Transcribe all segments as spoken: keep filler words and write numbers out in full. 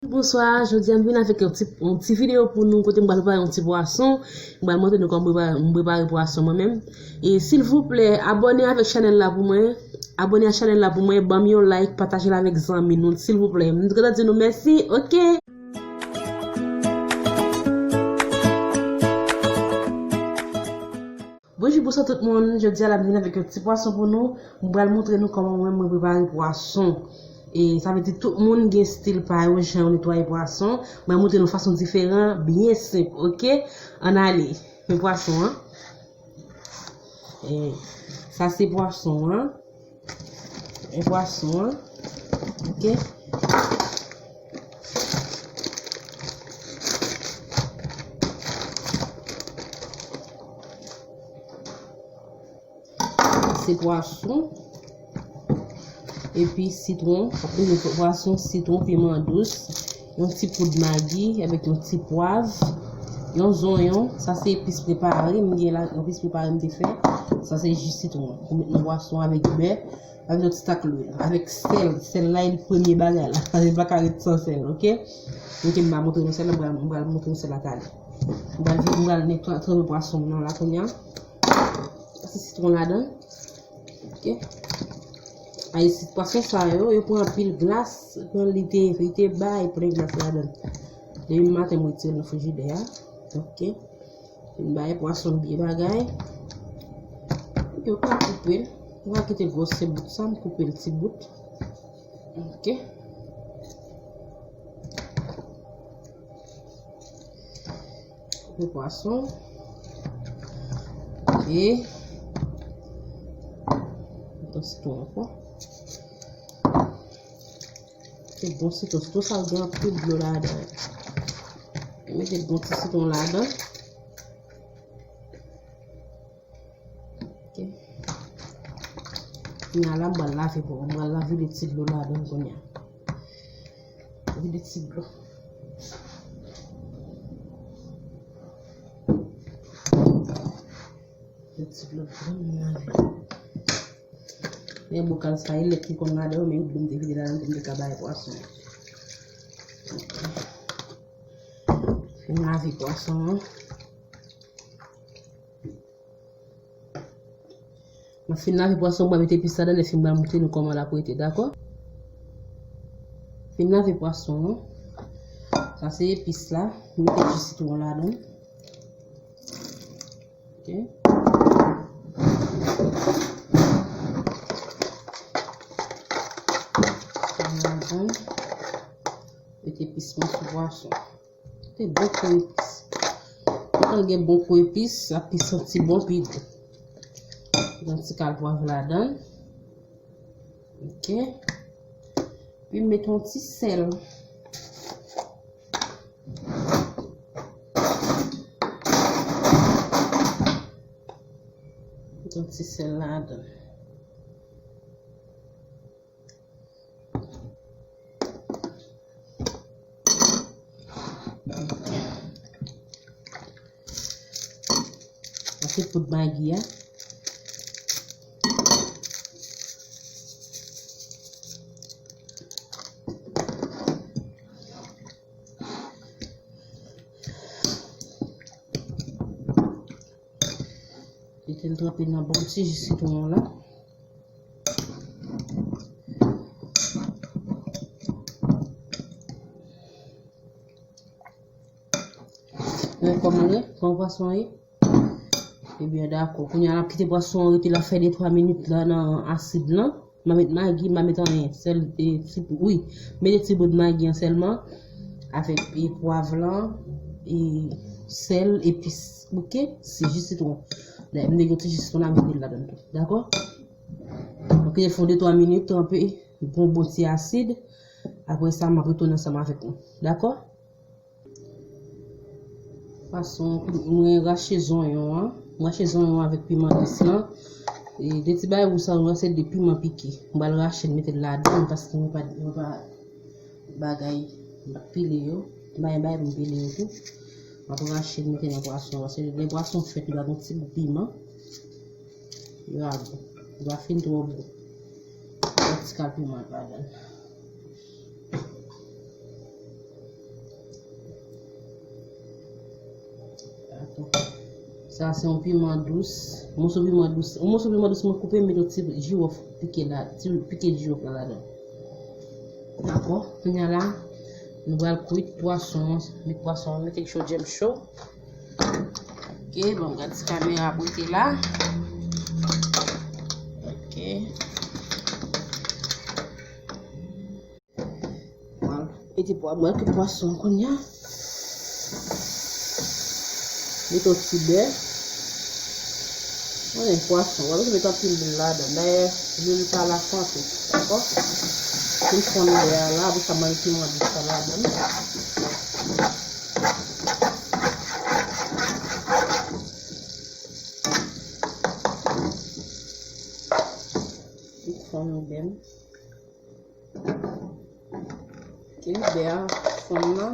Bonswa, jodi a m vin avèk yon ti, yon ti videyo pou nou kote m pral prepare yon ti pwason. M pral montre nou kòman m prepare, m prepare pwason mwen menm. E silvouplè, abòne avèk chanèl la pou mwen. Abòne a chanèl la pou mwen, ban m yon like, pataje l avèk zanmi nou, silvouplè. M gentan di nou mèsi, oke? Bonjou, bonswa tout moun. Jodi a la m vin avèk yon ti pwason pou nou. M pral montre nou kòman mwen mwen prepare pwason. E sa vle di tout moun gen stil pa yo, jan yo netwaye pwason. Mwen montre nou fason diferan, byen senp, oke? Ann ale. Men pwason an. E sa se pwason an. E pwason an. Oke. Se pwason. Epi sitwon. Pwason, sitwon, piman dous. Yon ti poud magi avèk yon ti pwav. Yon zonyon. Sa se epis prepare. M gen la, epis prepare m te fè. Sa se ji sitwon. Ou met nan pwason avèk bè. Avèk yon ti tak lwil. Avèk sèl. Sèl la, e premye bagay la. Paske m pa ka ret san sèl, oke? Oke, m pa montre nou sèl la, m pral, m pral montre nou sèl la talè. M pral, m pral netwaye, tranpe pwason nan la kounye a. Pase sitwon ladan. Oke. Ay, si pwason sa yo, yo pran anpil glas, pran li te, li te bay, plen glas ladan. Depi maten, m retire l nan frijidè a. Oke. Vin bay pwason byen bagay. Yo ka koupe l. Yo ka kite gwosè bout sa, m koupe l ti bout. Oke. Koupe pwason. Oke. Met yon sitwon ankò. Se bon sitwon. Sitwon sa gen anpil dlo ladan. Mete bon ti sitwon ladan. Ok. Kounye a la, m pral lave pou, m pral lave de ti dlo ladan kounye a. Vide ti dlo. De ti dlo vrèman lave. Men bokal sa, e lèt ki konn ladan, men dlo m te vide ladan pou m te ka bay pwason. Fin lave pwason an. Mwen fin lave pwason, mwen mete epis ladan, lè fin mwen montre nou kòman l ap rete, dakò? Fin lave pwason an. Sa se epis la. Mete ji sitwon ladan. Ok. Ladan. Mete epis mwen sou pwason. Te bon kou epis. Lè w gen bon kou epis, l ap pi santi bon pi gou. Yon ti kal pwav ladan. Ok. Epi met yon ti sèl. Met yon ti sèl ladan. Sa se poud magi a. Kite l tranpe nan bon ti ji sitwon an la. Wè kòman l ye? Kòman pwason an ye? Ebyen, dakò. Kounye a, n ap kite pwason an rete la fè de twa minit la nan asid lan. M pa met magi, m pa met anyen. Sèl, e, ti, wi, mete ti bout magi an sèlman. Avèk, e, pwav lan, e, sèl, epis. Ok? Se ji sitwon. Dayè, m te gen ti ji sitwon la, m vide l ladan tou. Dakò? M kite l fè yon de twa minit, tranpe, pran bon ti asid. Apre sa, m ap retounen ansanm avèk nou. Dakò? Fason mwen rache zonyon an. Mwen rache zonyon an avèk piman dous lan. E de ti bagay wouj sa yo, se de piman pike. Mwen pral rache l, mete l ladan, paske mwen pa, mwen pa bagay, m pa pile yo. M pa gen bagay pou m pile yo tou. Mwen ap rache l, mete nan pwason an. Paske lè pwason fèt, li pa gen ti gou piman. Yo a bon. Yo pa fin twò bon. Yon ti kal piman ladan. Sa se yon piman dous, moso piman dous, yon moso piman dous mwen koupe, m met yon ti jiwòf pike la, ti pike jiwòf la ladan. Dakò, kounye a la, nou pral kwit pwason an, met pwason an, mete l cho, djèm cho. Ok, bon, gad ti kamera ap rete la. Ok. Mwen mete pwa-, mwen mete pwason kounye a. Mete yon ti bè. Mwen renmen pwason. Wè, mete anpil lwil ladan. Dayè, lwil pa la sante. Dakò? Fin fonn bè a la, apre sa, mwen mete piman dous sa ladan. Li fonn byen. Ok, bè a fonn nan.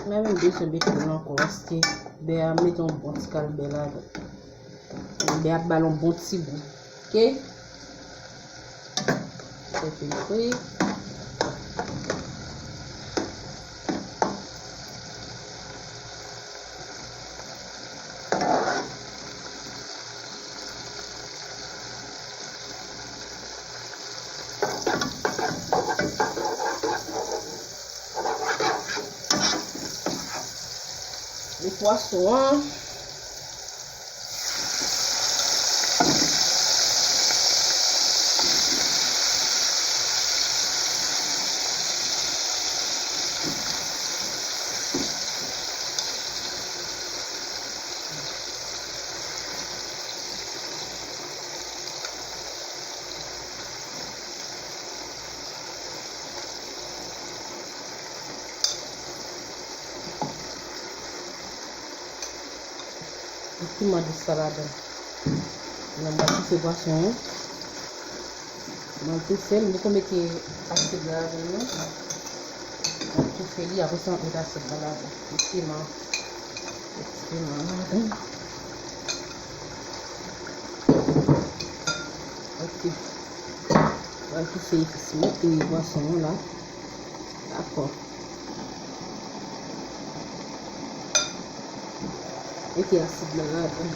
Mwen menm bezwen mete l ankò paske bè a mete yon bon ti kal bè ladan. Bè a ba l yon bon ti gou. Ok? Fè fil fri. Li pwason an. Piman dous sa ladan. Mwen pral toufe pwason an. Mwen toufe l, m poko mete asid la ladan non. Mwen toufe li, apre sa mwen mete asid la ladan. Piman. Piman ladan. Ok. Mwen toufe epis mwen, toufe pwason an la. Dakò. Mete asid la ladan.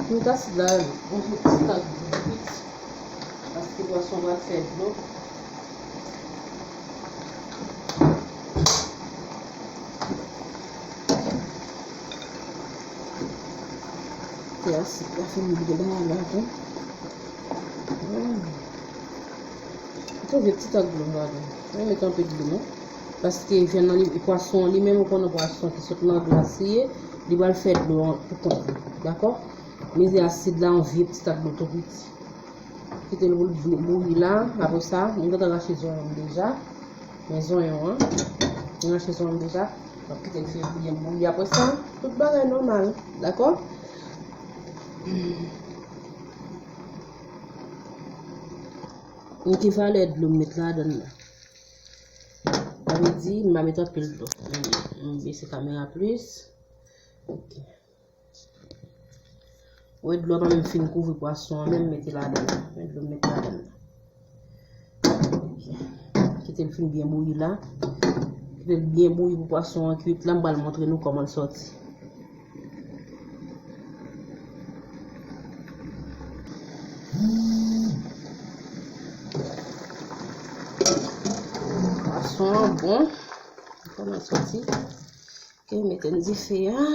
Mete asid la, yon ti tak dlo kwit. Paske pwason va fè dlo. Mete asid la, fè m byen bagay la tou. Hmm. Mete yon ti tak dlo ladan. Mwen mete anpil dlo non. Paske vyann nan, li, pwason an li menm, ou konnen pwason ki sot nan glas li ye, li pral fè dlo an pou kont li. Dakò? Mete asid la, yon vye ti tak dlo tou piti. Kite l pou l bou-, bouyi la. Apre sa, mwen gentan rache zonyon m deja. Men zonyon an. Mwen rache zonyon m deja. M ap kite l fè byen bouyi. Apre sa, tout bagay nòmal. Dakò? Mwen ki valè dlo m met ladan l la. Sa vle di, m pa met anpil dlo. M, m bese kamera plis. Ok. Ou wè dlo a pa menm fin kouvri pwason an, menm mete ladan l. Men dlo m met ladan l. Ok. Kite l fin byen bouyi la. Kite l byen bouyi pou pwason an kwit la, m pral montre nou kòman l sòti. Pwason an bon. Kòman l sòti? Ok, mete n dife a.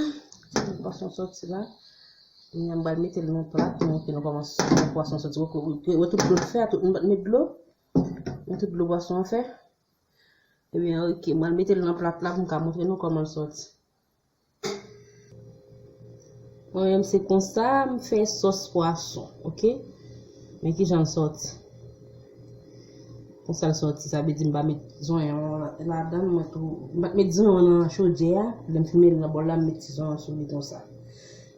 Pwason sòti la. Kounye a m pral mete l nan plat pou montre nou kòman pwason sòti. Wè, wè, wè tout dlo l fè a, tout, m pa t met dlo. Wè tout dlo pwason an fè. Ebyen, ok, m pral mete l nan plat la pou m ka montre nou kòman l sòti. Mwen menm se konsa m fè sòs pwason, ok? Men kijan l sòti. Konsa l sòti, sa vle di m pa met zonyon la-, ladan l, mwen tou, m pa t met zonyon nan chodyè a, lè m fin mete l nan bòl la, m met ti zonyon sou li konsa.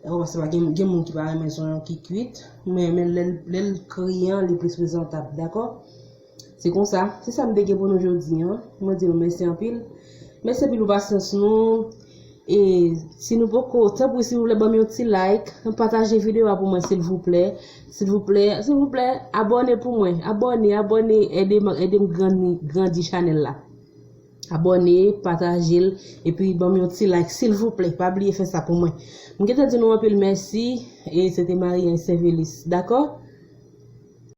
Dakò, paske pa gen, gen moun ki pa renmen zonyon ki kwit, mwen renmen lè l, lè l kriyan, li plis prezantab, dakò? Se konsa, se sa m te gen pou nou jodi a. Mwen di nou mèsi anpil. Mèsi anpil pou pasyans nou. E si nou poko, tanpri silvouplè, ban m yon ti like, pataje videyo a pou mwen silvouplè. Silvouplè, silvouplè, abòne pou mwen. Abòne, abòne, ede m, ede m grandi, grandi chanèl la. Abòne, pataje l, epi ban m yon ti like silvouplè. Pa bliye fè sa pou mwen. M gentan di nou anpil mèsi, e se te Marie Saint-Vélis, dakò?